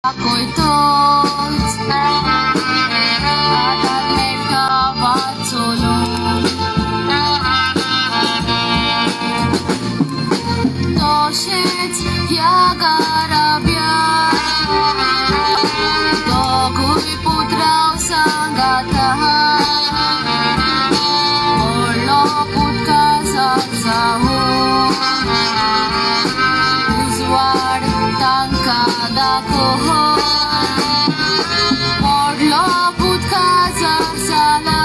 दाखयतोच आदार मेळटा वाट चलूंक तशेंच ह्या घराब्यात दोगूय पुत्रांव सांगाता व्हडलो पूत काजार जावन उजवाड तांकां दाखोवन व्हडलो पूत काजार जाला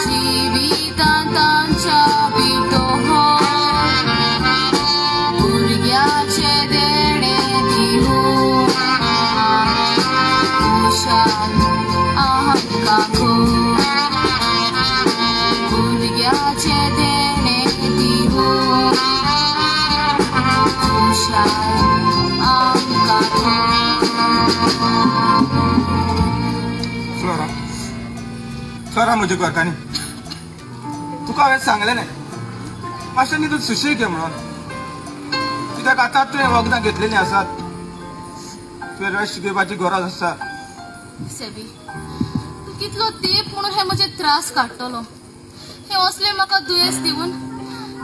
जिवितांत तांच्या भितर भुरग्याचें देणें दिवन खुशाल आमकां भुरग्याचें देणें दिवन खुशाल आमकां. फ्लोरा, फ्लोरा म्हज्या घरकान्नी, तुका हांवें सांगलें न्हय मातशें न्ही तूं सुशेग घे म्हणून. कित्याक आतां तुवें वखदां घेतलेलीं आसात, तुवें रेस्ट घेवपाची गरज आसा. सेबी, तूं कितलो तेंप म्हणून हे म्हजे त्रास काडटलो? हे असले म्हाका दुयेंस दिवन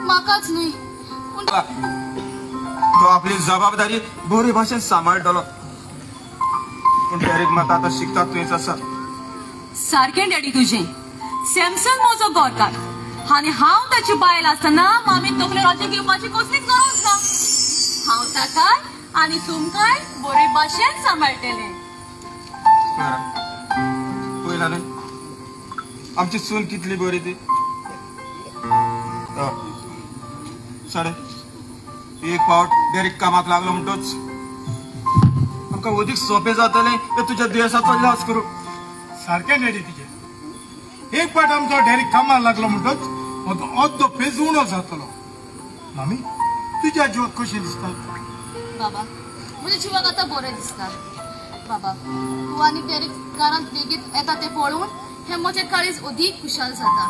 म्हाकाच न्हय पूण तो आपली जबाबदारी बरे भाशेन सांबाळटलो. पूण डॅरीक मात आतां शिकता तुवेंच आसा. सारकें डॅडी तुजें. सॅमसन म्हजो गोरकार आनी हांव ताची बायल आसतना मामी तकले राज्य घेवपाची कसलीच गरज ना. हांव ताकाय आनी तुमकांय बरे भाशेन सांबाळटलें. फ्लोरा, पळयला न्हय आमची सून कितली बरी ती. साडे एक फावट डॅरीक कामाक लागलो म्हणटच आमकां अदीक सोंपें जातलें तें तुज्या दुयेंसाचो इलाज करूंक. सारकें डॅडी तिजें. एक पाट आमचो डॅरीक कामाक लागलो म्हणटच म्हजो अर्दो पेज उणो जातलो. मामी, तुज्या जिवाक कशें दिसता? बाबा, म्हज्या जिवाक आतां बरें दिसता. बाबा, तूं आनी डॅरीक घरांत बेगीन येता तें पळोवन हें म्हजें काळीज अदीक खुशाल जाता.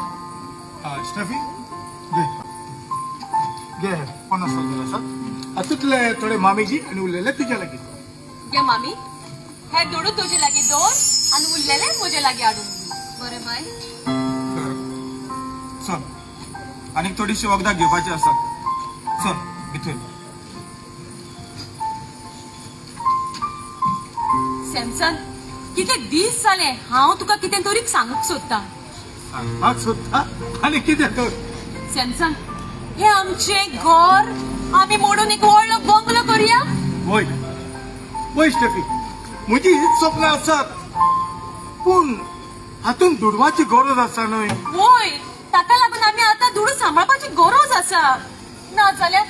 स्टेफी, घे घे 50 रुपया आसात, हातूंतले थोडे मामीजी आनी उरलेले तुज्या लागीं. घे मामी, हे दुडू तुजे लागीं दवर आनी उरलेले म्हजे लागीं हाडून दी. बरें बाय. चल, आनीक थोडीशी वखदां घेवपाची आसात, चल भितर. सॅमसन, कितले दीस जाले हांव तुका कितें तरी सांगूंक सोदतां. सांगपाक सोदता आनी कितें तर? सॅमसन, हे आमचें घर आमी मोडून एक व्हडलो बंगलो करुया. वय वय स्टेफी, म्हजी हीच सपनां आसात, पूण हातूंत दुडवाची गरज आसा न्हय. वय, ताका लागून आमी आतां दुडू सांबाळपाची गरज आसा. ना जाल्यार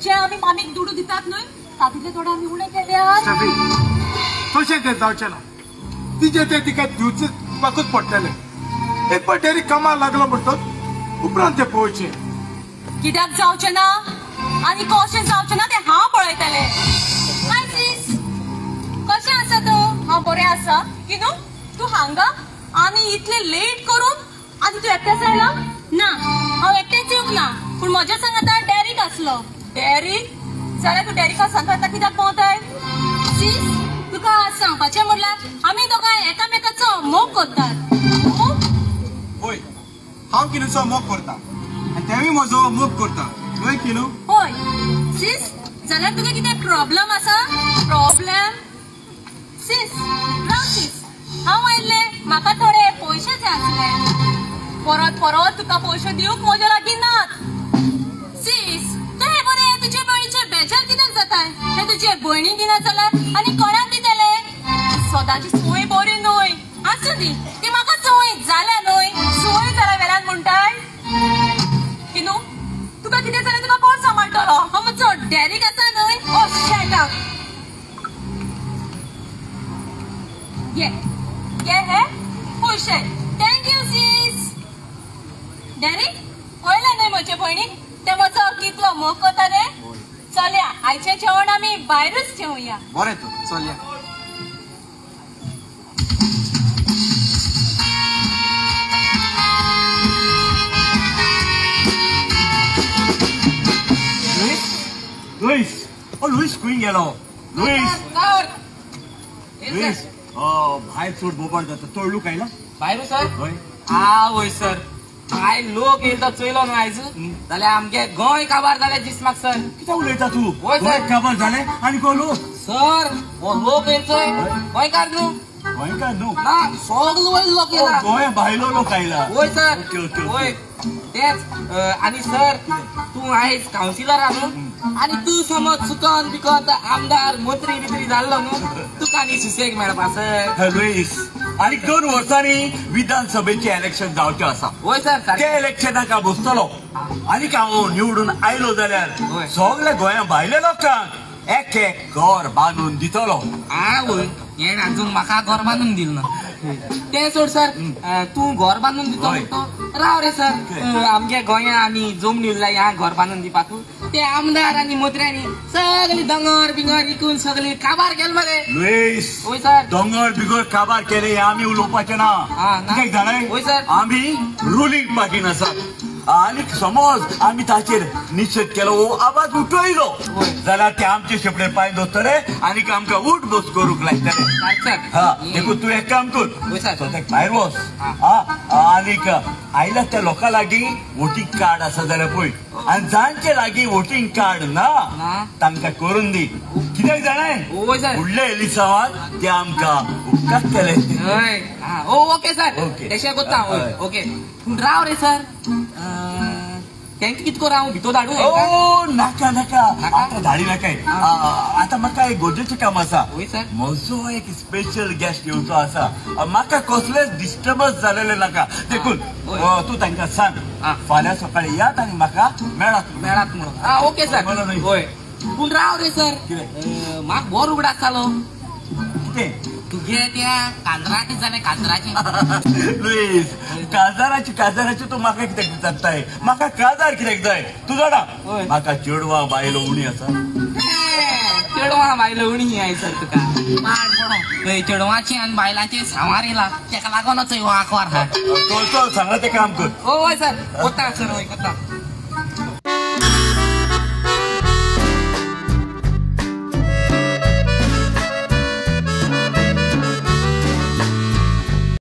जे आमी मामीक दुडू दितात न्हय तातूंतले थोडे आमी उणें केल्यार. स्टेफी, तशें तें जावचें ना. तिजें तें तिका दिवपाकूच पडटलें. एक पाट डॅरीक कामाक लागलो म्हणटच उपरांत तें पळोवचें. कित्याक जावचें ना आनी कशें जावचें ना तें हांव पळयतलें. हाय सीस, कशें आसा तूं? हांव बरें आसा. किनू, तूं हांगा आनी इतलें लेट करून आनी तूं एकटेंच आयला? ना, हांव एकटेंच येवंक ना, पूण म्हज्या सांगाता डॅरीक आसलो. डॅरीक? जाल्यार तूं डॅरिका सांगाता कित्याक भोंवताय? सीस, तुका सांगपाचें म्हणल्यार आमी दोगांय एकामेकाचो मोग करतात. मोग? वय, हांव किनूचो मोग करता आनी तेंवूय म्हजो मोग करता न्हय किनू? हय. सीस, जाल्यार तुका कितें प्रॉब्लम आसा? प्रॉब्लम? सीस, राव सीस, हांव आयिल्लें म्हाका थोडे पयशे जाय आसले. परत परत तुका पयशे दिवंक म्हज्या लागीं नात. सीस, तूं हें बरें तुजे भयणीचेर बेजार कित्याक जाताय? हें तुजे भयणीक दिना जाल्यार आनी कोणाक दितले? सदांची संवय बरी न्हय. आसूं दी, ती म्हाका संवय जाल्या न्हय. संवय जाल्या वेल्यान म्हणटाय? किनू, तुका कितें जालें तुका कोण सांबाळटलो? हांव म्हजो डॅरीक आसा न्हय. ओ शट अप. घे घे हे पयशे. Thank you cis. डॅरीक, पळयलें न्हय म्हजे भयणीक तें म्हजो कितलो मोग करता रे. चलया, आयचें जेवण आमी भायरूच जेवया. बरें तूं, चलया. लुईस, लुईस, ओ लुईस खंय गेलो? लुईस लुईस भायर चड बोबाळ जाता, चड लोक आयला भायर सर? आवय सर, काय लोक येयलो तो चोयलो न्हू आयज जाल्यार आमगे गोंय काबार जालें दीस म्हाका सर. कितें उलयता तूं? गोंय काबार जालें आनी को लोक सर? हो लोक येयलो गोंयकार न्हू? गोंयकार न्हू ना, सगलो वयलो लोक येयला, गोंय भायलो लोक आयला. वय सर, वय तेच. आनी सर तूं आयज कावन्सिलर आहा न्हू, आनी तूं समज चुकन बिकन आमदार मंत्री बित्री जाल्लो न्हू, तुका आनी सुसेग मेळपा सर. लुईस, आनी 2 वर्सांनी विधानसभेचें इलेक्शन जावचें आसा. वय सर, ते इलेक्शनाक हांव बसतलो आनी हांव निवडून आयलो जाल्यार सगल्या गोंया भायल्या लोकांक एक एक घर बांदून दितलो. आवय, हेण अजून म्हाका घर बांदून दिल ना. तें सोड सर, तूं घर बांदून दितो म्हणतो राव रे सर, आमगे गोंया आनी जमनी उरल्या ह्या घर बांदून दिवपाक ते आमदार आनी मंत्र्यांनी सगळी दोंगर बिंगर विकून सगळी काबार केले मरे. लुईस, वय सर, दोंगर बिगर काबार केले हे आमी उलोवपाचें ना. कित्याक जाणाय? वय सर, आमी रुलींग पार्टीन आसात आनी समज आमी ताचेर निशेध केलो, हो आवाज उठयलो जाल्यार ते आमचे शेपडे पांय दवरतले आनी आमकां उठ बस करूंक लायतले. हा, देखून तूं एक काम कर, स्वताक भायर वच आनीक आयला त्या लोकां लागीं वोटींग कार्ड आसा जाल्यार पळय, आनी जांचे लागीं वोटींग कार्ड ना तांकां करून दी. कित्याक जाणाय, फुडल्या एलिसांवान ते आमकां उपकारतले. ओके सर, तशें करता. ओके, पूण राव रे सर, तांकां कितें करूं हांव भितर धाडूं? ओ नाका नाका, आतां धाडी नाकाय. आतां म्हाका एक गरजेचें काम आसा. म्हजो एक स्पेशल गेस्ट येवचो आसा, म्हाका कसलेच डिस्टर्बन्स जालेलें नाका. देखून तूं तांकां सांग फाल्यां सकाळीं यात आनी म्हाका मेळात मेळात म्हणून. Okay sir. हय, पूण राव रे सर, म्हाका बरो उगडास जालो. कितें? तुगे त्या कांदराचें जालें, कांदराचें. लुईस, काजाराची काजाराची तूं म्हाका कित्याक विचारताय? म्हाका काजार कित्याक जाय तूं जाणा? म्हाका चेडवां बायलो उणी आसा. चेडवां बायलो उणी आय सर तुका पाड पडो. चेडवांचे आनी बायलांचे सांवार येयला, तेका लागोनच हो आंकवार हा. चल चल, सांगला तें काम कर. हय सर, कोता सर, हय कोता.